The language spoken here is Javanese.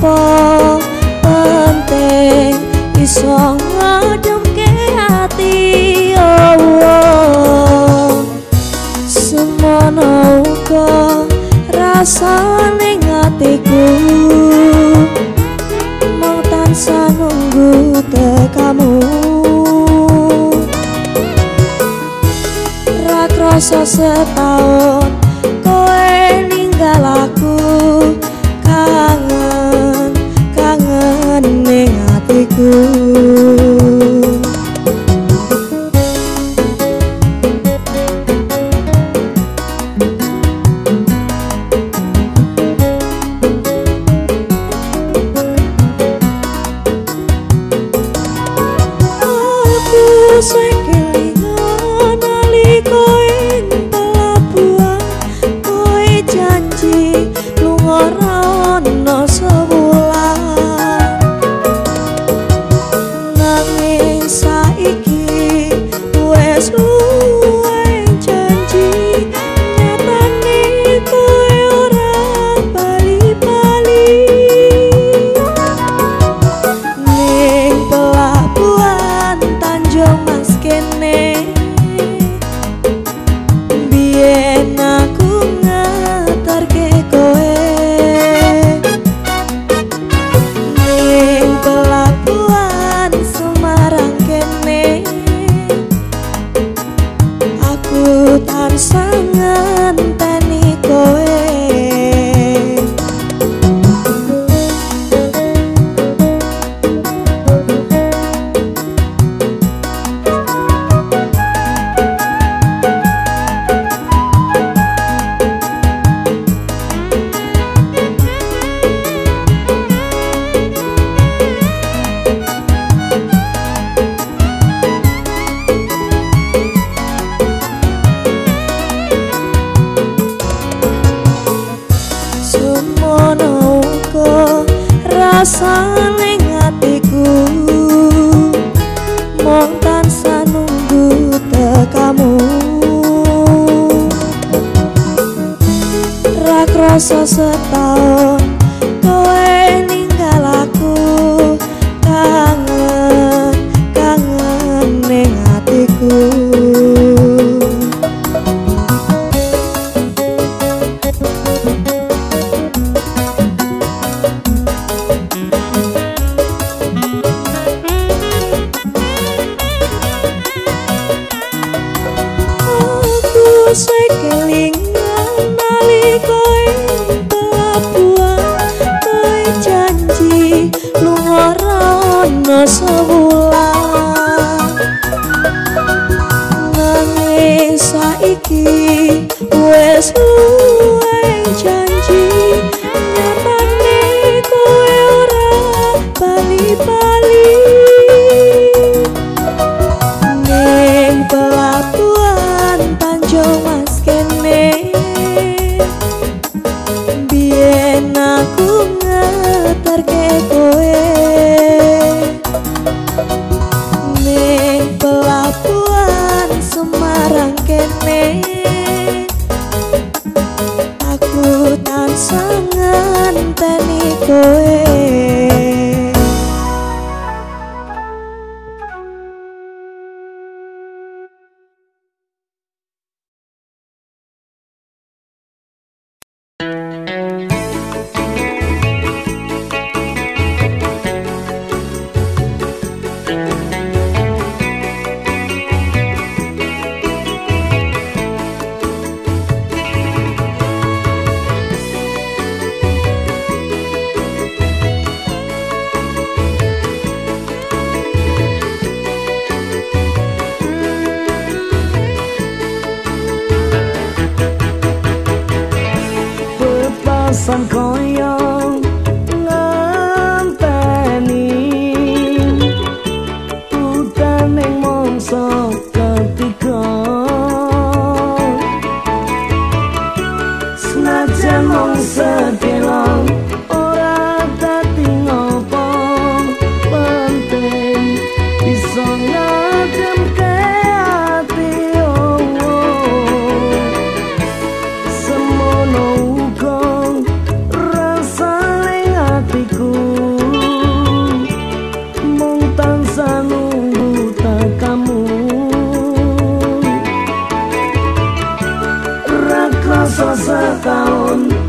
ngopo penting iso ngademke ati oh. Semono uga rasane atiku mung tansah nunggu tekamu. Ra krasa setahun kowe ninggal aku, kangen kangen ning atiku. Kelingan nalika ing pelabuhan, kowe janji lunga ra ono sewulan. Nanging saiki wis luwe janji, nyatane kowe ora bali-bali. Ning pelabuhan Tanjung Mas kene, biyen aku ngeterke kowe. Ning pelabuhan Semarang kene, aku tansah ngenteni kowe. Semono uga rasane atiku mung tansah nunggu tekamu. Ra krasa setahun kowe ninggal aku, kangen kangen ning atiku. Kelingan nalika ing pelabuhan, kowe janji lunga ra ono sewulan. Nanging saiki wis luwe janji, nyatane kowe ora bali-bali. Ning pelabuhan Tanjung Mas kene, biyen aku ngeterke kowe. Ning pelabuhan Semarang kene, aku tansah ngenteni kowe. Pepasan koyo ngenteni utaning mangsa ketiga, senajan mung sedelok ora dadi ngopo, penting bisa ngademke ati oh. Semono uga rasane atiku. Setaun.